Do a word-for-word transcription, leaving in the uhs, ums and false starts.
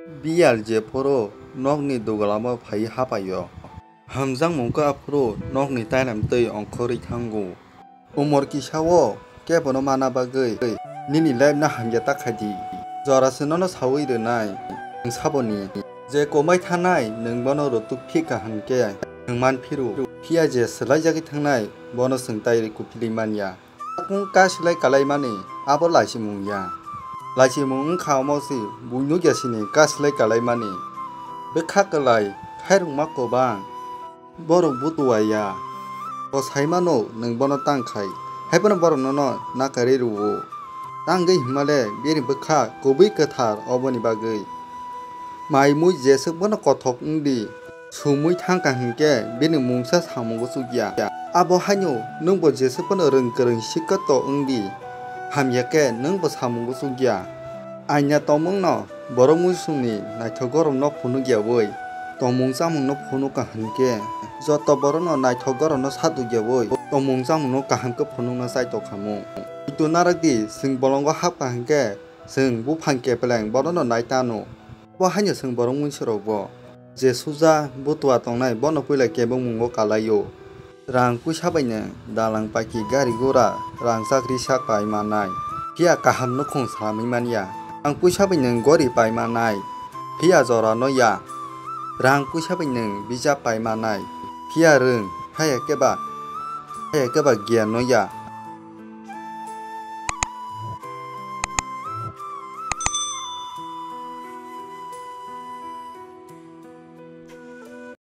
Biyal jephuru nokni dugalamo phaiwi hapaio. Hamjakmung khe aphuru nokni tainam twi ongkhorwi thango. Umor kisa-o kebono mana bagwi nini life no hamya ta khai di. Jora se nono saui rwnai, nwng saboni. Je komai thanai nwng bono rutuk phi kaham khe nwng man phiru. Phiya je swlaijagwi thangnai bono chwng tai kuphilwi man ya. Takung kasilai kalaimani abo laichimung ya. Laichimung wngkha omo se buino gesini kasilai kalaimani. Bwkha kwlai khairokma kwbang. Borok butua ya. Bo sai mano nwng bono tang khai. Haiphano borok nono nakarwi rwo. Tangwi hwnmale bini bwkha kubui kwthar oboni bagwi. Mai mui jeswk bono kothok wngdi. Sumui thangkha hinkhe bini mungsa samungo chukya. Abo haino nwngbo jeswk phano rwng kwrwng sikka to wngdi, hamya khe nwngbo samungo chukya. Aina tongmungno borok muisungni naithok gorokno phunukyaui tongmung chamungno phunukha hinkhe, joto borokno naithok gorokno sadukyaui tongmung chamungno kaham khe phunukna chai tongkhamu. Itu narwkdi, chwng bolongo hapkha hinkhe chwng buphang kepleng borokno nai tano. Bo haino chwng borok muinsirokbo je suja butua tongnai bono puila kebengmungo kalaio. Rang puisa bai nwng dalang paiki gari gura rang chakri sak pai manai, phiya kaham nukhung salamwi manya. Rang puisa bai nwng gori pai manai, phiya jora no ya. Rang puisa bai nwng bijap pai manai, phiya rwng haya keba haya keba giyan no ya.